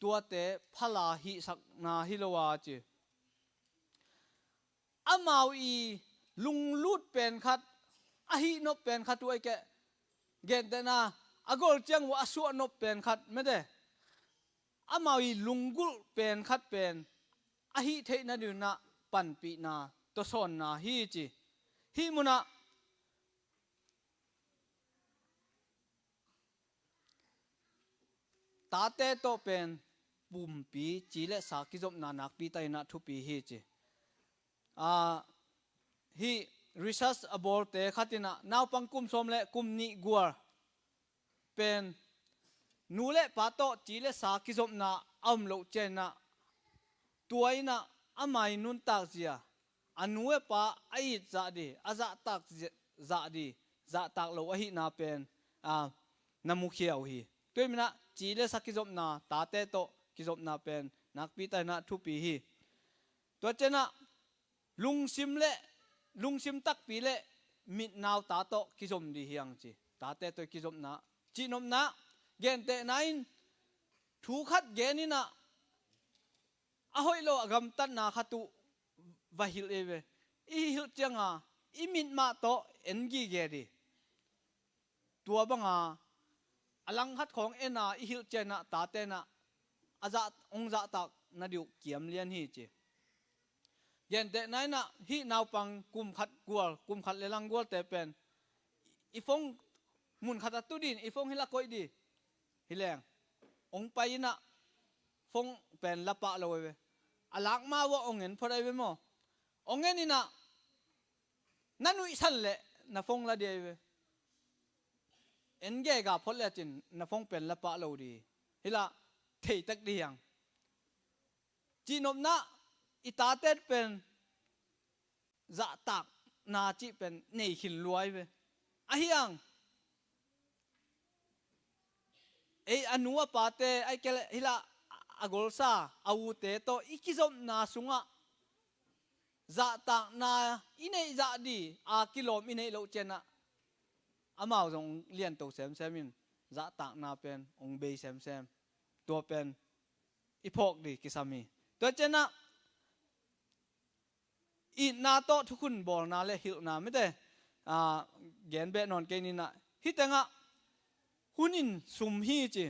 tuate phala hihsakna hi lo a ci, amau i lunglut pen khat, a hihnop pen khat uh ahih keh, gentehna a gol ciang uh a suahnop pen khat mete, amau i lunggulh pen khat pen a hih theih nadinah panpihna tawsawnna hi ci. Hih munah tate tawh pen pumpi ci le sa kizopna nakpi takinah thupi hi ci. A, hih research a bawlte khat inah naupang kum sawm le kum nih gual pen nu le pa tawh ci le sa kizopna a om loh cianginah tua inah ama i nuntak zia, a nu a pa a it zah dih, a zahtak zia, zah dih, zahtak lo ahihna pen, a, na mukhia uh hi. Tua ahih manah ci le sa kizopna, tate tawh kizopna pen nakpi takinah thupi hi. Tua cianah lungsim le, lungsim takpi le mitnau ta tawh kizom dih hiang ci. Tate tawh kizopna, cihnopna, gentehna in thu khat gen inah a hoih lo a gamtatna khat uh va hilh ei ve. I hilh cianga i mit mah tawh en gige dih. Tua banga a langkhat khawng ena i hilh cianginah tate inah a zah, ong zahtak nadih uh kiam lian hi ci. Gentehna inah hih naupang kum khat gual, kum khat le lang gualte pen i phone mun khat a tu dih, i phone hi la koih dih. Hi leng ong pai inah phone pen la pah lo ei ve. A lak ma uh ah ong en phot ei ve maw? Ong en inah na nuihsan leh na phone la dih ei ve. En gega phot le cin na phone pen la pah lo dih. Hi la theitek dih hiang. Cihnopna, i tate pen zahtakna cih pen nei khin luai ve. Ahi hang ei a nu a pate, ai kei le hi la, a golsa a ute tawh i kizopna sungah zahtakna i neih zah di a kilawm i neih loh ciangah amau zong lianto semsem in zahtakna pen hong bei semsem. Tua pen i phawk di kisam hi. Tua ciangah itna tawh thukhun bawlna le hilhna mite, a, gen beh nawn kei ninah, hih tengah hun in sum hi ci.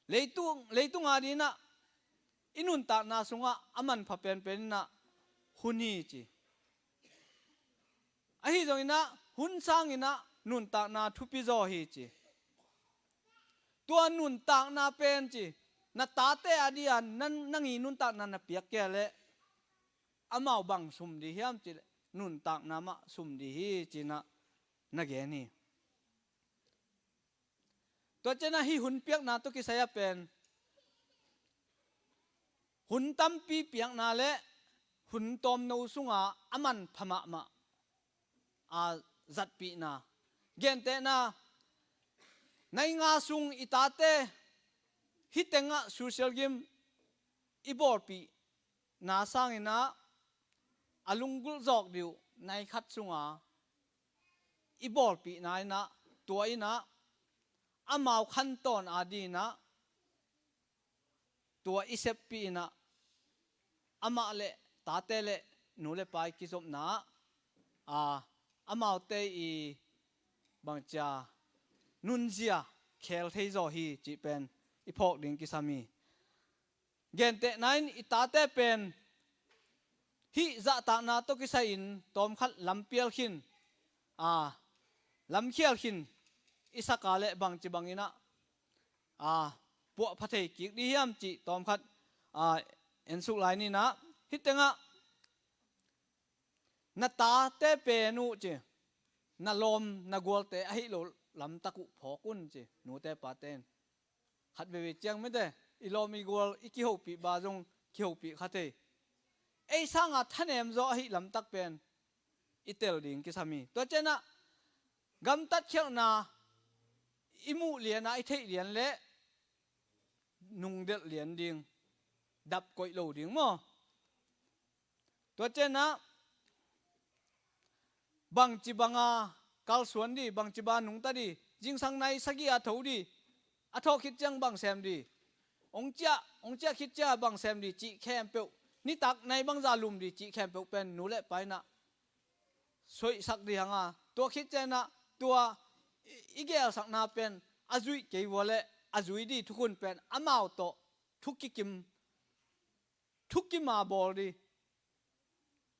Leitung, leitung a dinah i nuntakna sungah a manpha penpen inah hun hi ci. Ahi zonginah hun sanginah nuntakna thupi zaw hi ci. Tua nuntakna pen ci, na tate a dia nang, nang i nuntakna na piak kei leh amau bang sum di hiam cih leh nuntakna mah sum di hi cinah na gen hi. Tua ciangah hih hun piakna tawh kisai a pen hun tampi piakna le hun tawmno sunga a manpha mahmah a zatpihna, gentehna, nai nga sung i tate hih tengah social game i bawlpih na sanginah a lunggulh zawk dih uh nai khat sunga i bawlpihna inah, tua inah amau khantawn a dinah tua i seppih inah amah le tate le nu le pa i kizopna ah, a, amaute i bangcia nunzia khel thei zaw hi cih pen i phawk ding kisam hi. Gentehna in i tate pen hih zahtakna tawh kisai-in tawmkhat lampial khin, a, lamkhial khin i saka le bangci banginah, a, puahpha thei kik di hiam cih tawmkhat, a, ensuk lai ninah, hih tengah na tate pen uh ci, na lawm na gualte ahi lo lamtak uh phawk un ci, nute pate in. Khat veivei ciang mite, i lawm i gual i kihopih ba zong kihopih kha thei. Ei sanga thanem zaw ahi lamtak pen i tel ding kisam hi. Tua ciangah gamtat khialhna i muh liana i theih lian le nungdelh lian ding, dap koih lo ding maw? Tua ciangah bangci banga kalsuan di, bangci banga nungta di, zingsang nai sagih a tho di, a thawh khit ciang bang sem di, hong ciah, hong ciah khit ciang bang sem di cih khempeuh, nitak nai bangza lum di cih khempeuh pen nu le pa inah soihsak di hanga, tua khit ciangah tua i, i gelsakna pen a zuih kei vua le a zui di thukhun pen amau tawh thukikim, thukima bawl di.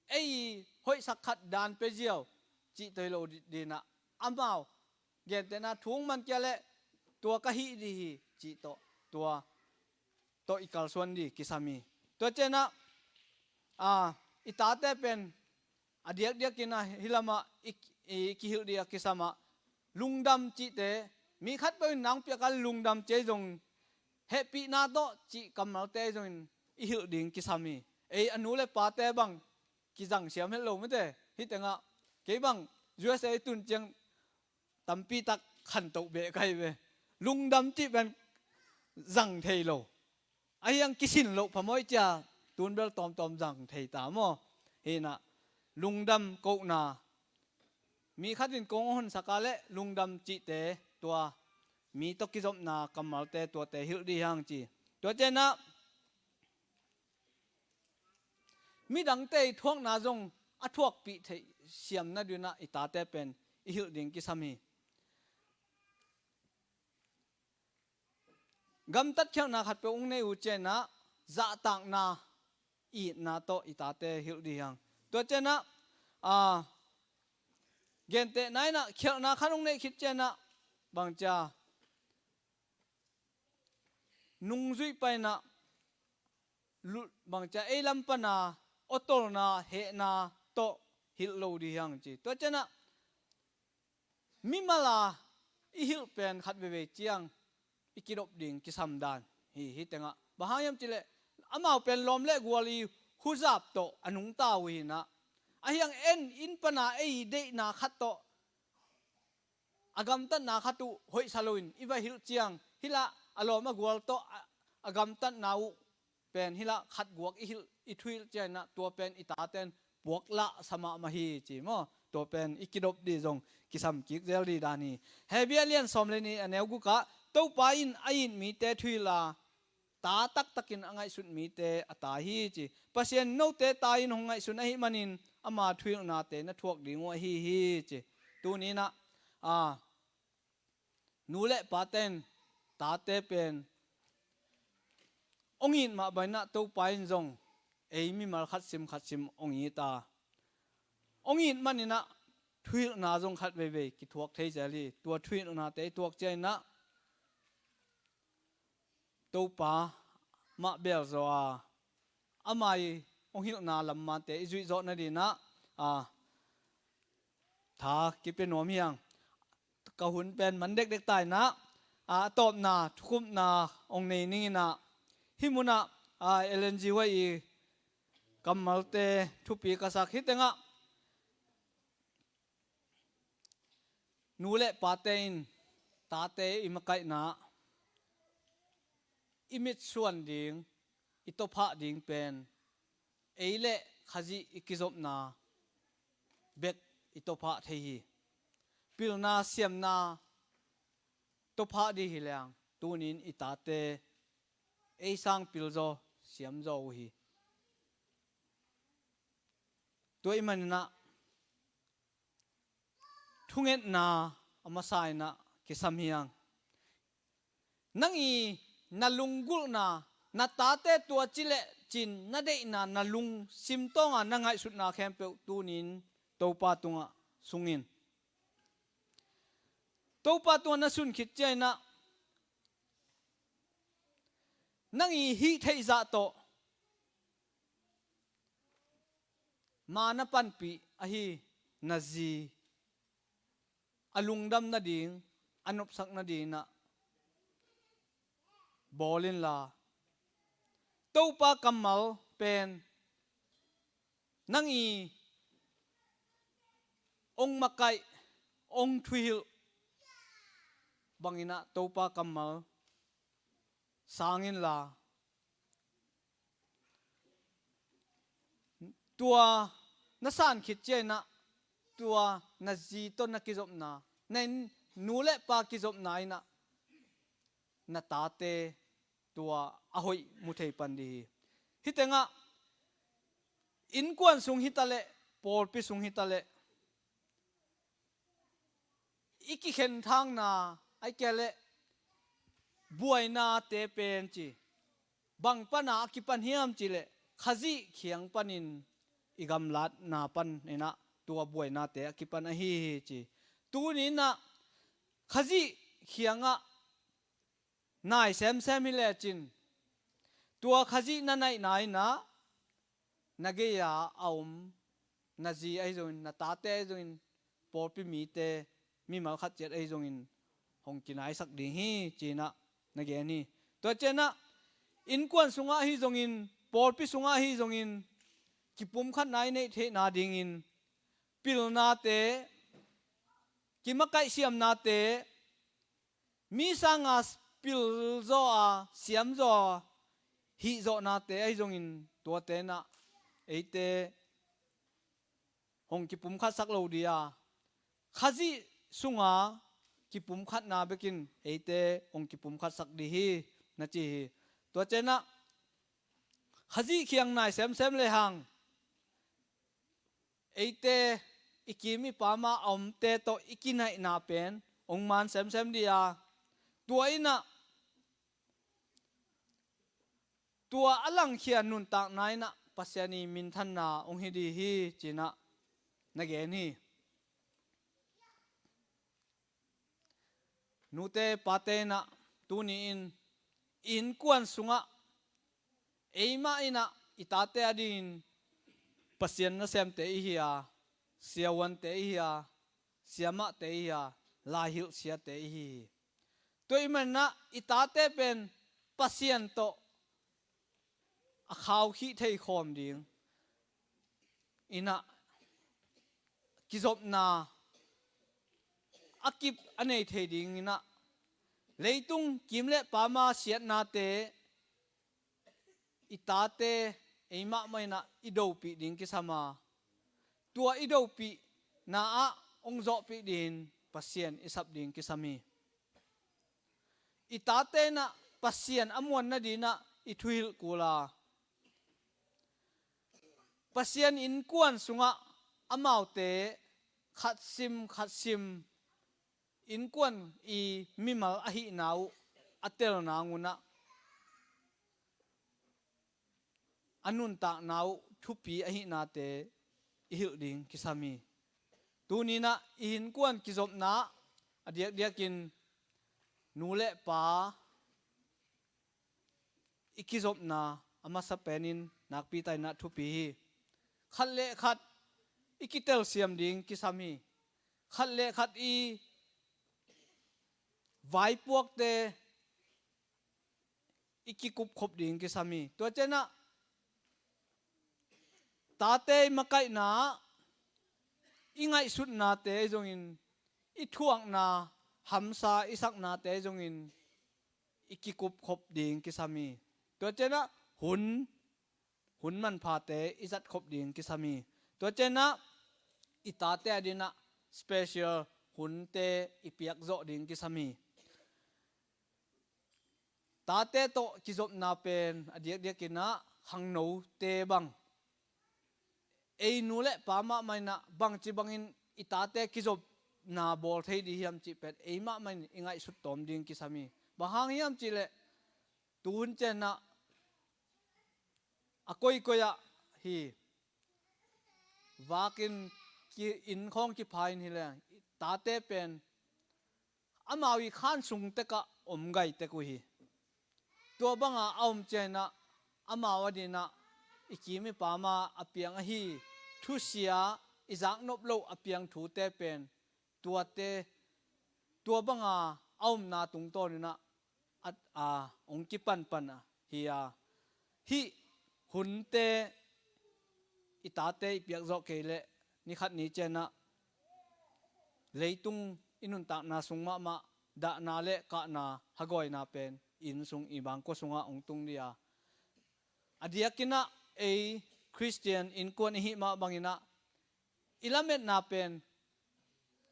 Ei hoihsak khat dan pia ziau cih tawh hi lo di, dinah amau gentehna thu hong man kei leh tua ka hih di hi cih tawh, tua tawh i kalsuan di kisam hi. Tua ciangah, a, i tate pen a diakdiakin a hih lamah i, i kihilh di a kisam ah lungdam cihte, mi khatpeuh in nang piak a lungdam ci ahi zong, hehpihna tawh cih kammalte ahi zongin i hilh ding kisam hi. Ei a nu le pate bang kizang siam het lo mite. Hih tengah kei bang U S A i tun ciang tampi tak khantoh beh ka hi ve. Lungdam cih pen zang thei lo. Ahi hang kisin loh phamawh cia tun bel tawmtawm zang thei ta maw? Hinah lungdam kohna, mi khat in kong a honsak a leh lungdam cihte, tua mi tawh kizopna kammalte tuate hilh di hang ci. Tua ciangah midangte i thuakna zong a thuakpih theih siamna dinah i tate pen i hilh ding kisam hi. Gamtat khialhna khatpeuh hong nei uh ciangah zahtakna, itna tawh i tate hilh di hang. Tua ciangah, a, gentehna inah khialhna khat hong neih khit ciangah bangcia nungzuih painah lu-, bangcia ei lam pana awtolna, hehna tawh hilh lo di hang ci. Tua ciangah mimal a i hilh pen khat veivei ciang i kidop ding kisam dan hi, hih tengah. Bang hang hiam cih leh amau pen lawm le gual i huzap tawh a nungta uh hinah, Ahi hang en in pana ei deihna khat tawh a gamtatna khat uh hoihsa loin i va hilh ciang, hi lah a lawm a gual tawh a, a gamtatna uh pen hi lah khat guak i hilh, i thuhilh ciangin ah tua pen i taten puak lah sa mahmah hi ci maw. Tua pen i kidop dih zong kisam kik zel dih dan hi. Hebru a lian sawm le nih a neu guk ah, Topa in a it mite thuhilh a, ta taktakin a ngaihsut mite a ta hi ci. Pasian note ta in hong ngaihsun ahih manin ama thuhilhnate na thuak ding uh ahi hi ci. Tuni in ah, a, nu le pate in tate pen hong it mah bangin ah Topa in zong ei mimal khat sim khat sim hong it a, hong it manin ah thuhilhna zong khat veivei kithuak thei zel hi. Tua thuhilhnate i thuak ciangin ah Topa mah belzaw a, ama i hong hilhna lammate i zuih zawh nadingin ah, a, tha kipia nuam hi hang. Ka hun pen man dekdek ta in ah, a, a tawpna thukhupna hong nei ning in ah, hih munah, a, Ellen G. White i kammalte thupi ka sak. Hih tengah nu le pate in tate i makaihna, i mitsuan ding, i tawphah ding pen ei le Khazih i kizopna bek i tawphah thei hi. Pilna siamna tawphah dih hi leng, tunin i tate ei sang pilzaw siamzaw uh hi. Tua ahih manin ah thungetna a masa in ah kisam hi hang. Nang i na lunggulhna, na tate tua ci le ci-in na deihna, na lungsim tawnga na ngaihsutna khempeuh tunin Topa tungah sung in. Topa tungah na sun khit ciangin ah nang i hih theih zah tawh ma na panpih ahi na zi a lungdam nading, a nopsak nading in ah bawl inla, Topa kammal pen nang i hong makaih, hong thuhilh bangin ah Topa kammal sang inla, tua na san khit ciangin ah tua na zi tawh na kizopna, na inn nu le pa kizopna in ah na tate tua a hoih mu thei pan dih hi. Hih tengah innkuan sung hi ta leh, pawlpi sung hi ta leh, i kikhenthakna, ahih kei leh buainate pen ci, bang pana a kipan hiam cih leh Khazih khiang panin i gamlatna panin ah tua buainate a kipan ahi hi ci. Tuni in ah Khazih khiangah nai semsem hi lecin, tua Khazih na naihna in ah na gei-a a om na zi ahi zongin, na tate ahi zongin, pawlpi mite, mimal khat ciat ahi zongin hong kinaisak ding hi ci-in ah na gen hi. Tua ciangin ah innkuan sungah ahi zongin, pawlpi sungah ahi zongin, kipumkhatna i neih theihna dingin pilnate, kimakaih siamnate, mi sanga pilzaw a, siamzaw a hihzawhnate ahi zongin, tuate in ah eite hong kipumkhatsak lo dih a, Khazih sunga kipumkhatna bekin eite hong kipumkhatsak dih hi, na ci hi. Tua ciangin ah Khazih khiang nai semsem lehang, eite i kim i pam a omte tawh i kinaihna pen hong man semsem dih a, tua in ah, tua a langkhia nuntakna in ah Pasian i minthanna hong hi dih hi ci-in ah na gen hi. Nute pate in ah tuni-in i innkuan sungah eimah in ah i tate adingin Pasian nasemte i hi a, siavuante i hi a, siamahte i hi a, laihilh siate i hi hi. Tua ahih manin ah i tate pen Pasian tawh a khaukhih thei khawm ding in ah kizopna a kip a nei thei dingin ah, leitung kim le pama siatnate i tate eimah mah in ah i dopih ding kisam a, tua i dopihna ah hong zawhpih dingin Pasian i sap ding kisam hi. I tate in ah Pasian a muan nadingin ah i thuhilh kul a, Pasian innkuan sungah amaute khat sim khat sim innkuan i mimal ahihna uh a tel nang un ah a nuntakna uh thupi ahihnate i hilh ding kisam hi. Tuni in ah i innkuan kizopna a diakdiakin nu le pa i kizopna a masa penin nakpi takin ah thupi hi. Khat le khat i kitelsiam ding kisam hi. Khat le khat i vaipuakte i kikupkhop ding kisam hi. Tua ciang ah tate i makaihna, i ngaihsutnate zongin, i thuakna hamsa i saknate zongin i kikupkhop ding kisam hi. Tua ciang ah hun, hun manphate i zatkhop ding kisam hi. Tua ciang ah i tate adingin ah special hunte i piakzawh ding kisam hi. Tate tawh kizopna pen a diakdiakin ah khangnote bang, ei nu le pa mahmah in ah bangci bangin i tate kizopna bawl thei ding hiam cih pen ei mahmah in i ngaihsut tawm ding kisam hi. Bang hang hiam cih leh tuhun ciang ah a koikoi ah hi, vakin ki, inn khawng kipha in hi leng tate pen amau i khan sung tekah om gai tek uh hi. Tua banga a om ciang ah amau adingin ah i kim i pama a piang ahi thusia, i zaknop loh a piang thute pen tuate, tua banga a omna tungtawnin ah a, a hong kipanpan ahi a, hih hunte i tate i piakzawh kei leh ni khat ni ciang ah leitung i nuntakna sung mahmah dahna le kahna hagawina pen inn sung i bangkua sungah hong tung ding a, a diakin ah ei Khristian innkuan i hih mah bangin ah i lametna pen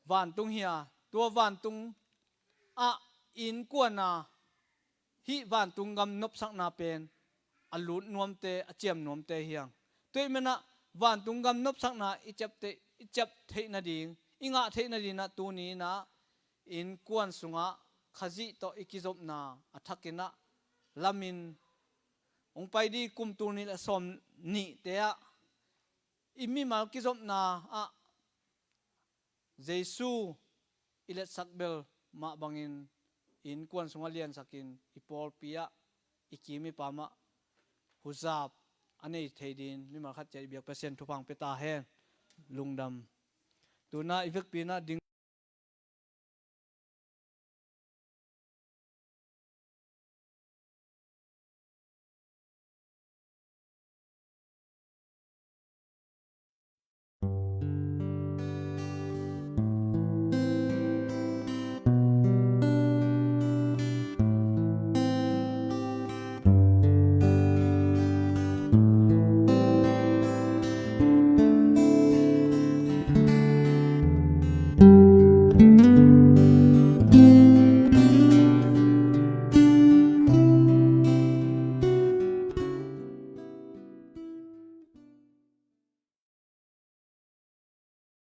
vantung hi a, tua vantung ah innkuan a hih vantung gam nopsakna pen a lut nuamte, a ciam nuamte hi hang. Tua ahih manin ah vantung gam nopsakna i ciapte, i ciap theih nading, i ngah theih nadingin ah tuni in ah innkuan sungah Khazih tawh i kizopna a thakin ah lamin hong pai ding kum tul nih le sawm nihte ah i mimal kizopna ah Jesu i letsak bel mah bangin i innkuan sungah liansakin i pawlpi ah i kim i pam ah huzap a nei thei dingin mimal khat ciat i biak Pasian thupha hong pia ta hen. Lungdam. Tu-in ah i vekpi in ah ding